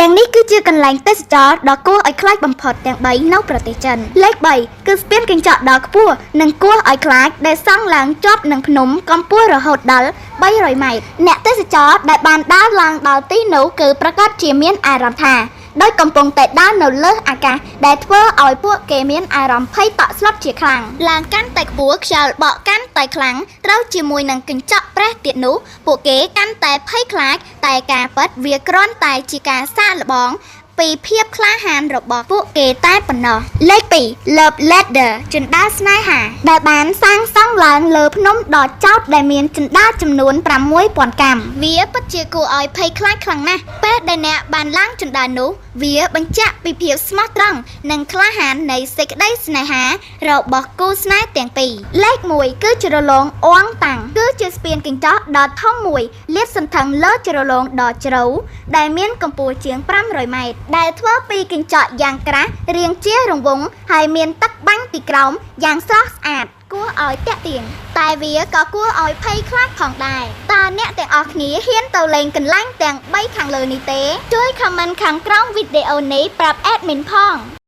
ទាំងនេះគឺជាកន្លែងទេសចរដ៏គួរឲ្យខ្លាចបំផុតទាំង3នៅប្រទេសចិនលេខ3គឺស្ពានកញ្ចក់ដ៏ខ្ពស់និងគួរឲ្យខ្លាចដែលសង់ឡើងជាប់នឹងភ្នំកម្ពស់រហូតដល់300ម៉ែត្រអ្នកទេសចរដែលបានដើរឡើងដល់ទីនោះគឺប្រាកដជាមានអារម្មណ៍ថាដោយកំពុងតែដើរនៅលើអាកាសដែលធ្វើឲ្យពួកគេមានអារម្មណ៍ភ័យតក់ស្លុតជាខ្លាំងឡើងកាន់តែខ្ពស់ខ្យល់បក់កាន់តែខ្លាំងត្រូវជាមួយនឹងកញ្ចក់ប្រេះទៀតនោះពួកគេកាន់តែភ័យខ្លាចតែការពិតវាគ្រាន់តែជាការសាកល្បង ពីភាពក្លាហានរបស់ពួកគេតែប៉ុណ្ណោះលេខ2 Love Ladder ជណ្ដើរស្នេហាដែលបានសាងសង់ឡើងលើភ្នំដ៏ចោទដែលមានជណ្ដើរចំនួន6000កាំវាពិតជាគួរឲ្យភ័យខ្លាចខ្លាំងណាស់ពេលដែលអ្នកបានឡើងជណ្ដើរនោះវាបញ្ជាក់ពីភាពស្មោះត្រង់និងក្លាហាននៃសេចក្តីស្នេហារបស់គូស្នេហ៍ទាំងពីរលេខ1គឺជ្រលងអួងតាំងគឺជាស្ពានកញ្ចក់ដ៏ធំមួយលាតសន្ធឹងលើជ្រលងដ៏ជ្រៅដែលមានកម្ពស់ជាង500ម៉ែត្រដែលធ្វើពីកញ្ចក់យ៉ាងក្រាស់រាងជារង្វង់ហើយមានទឹកបាញ់ពីក្រោមយ៉ាងស្រស់ស្អាតគួរឲ្យទាក់ទាញតែវាក៏គួរឲ្យភ័យខ្លាចផងដែរតើអ្នកទាំងអស់គ្នាហ៊ានទៅលេងកន្លែងទាំង3ខាងលើនេះទេជួយ comment ខាងក្រោមវីដេអូនេះប្រាប់ admin ផង។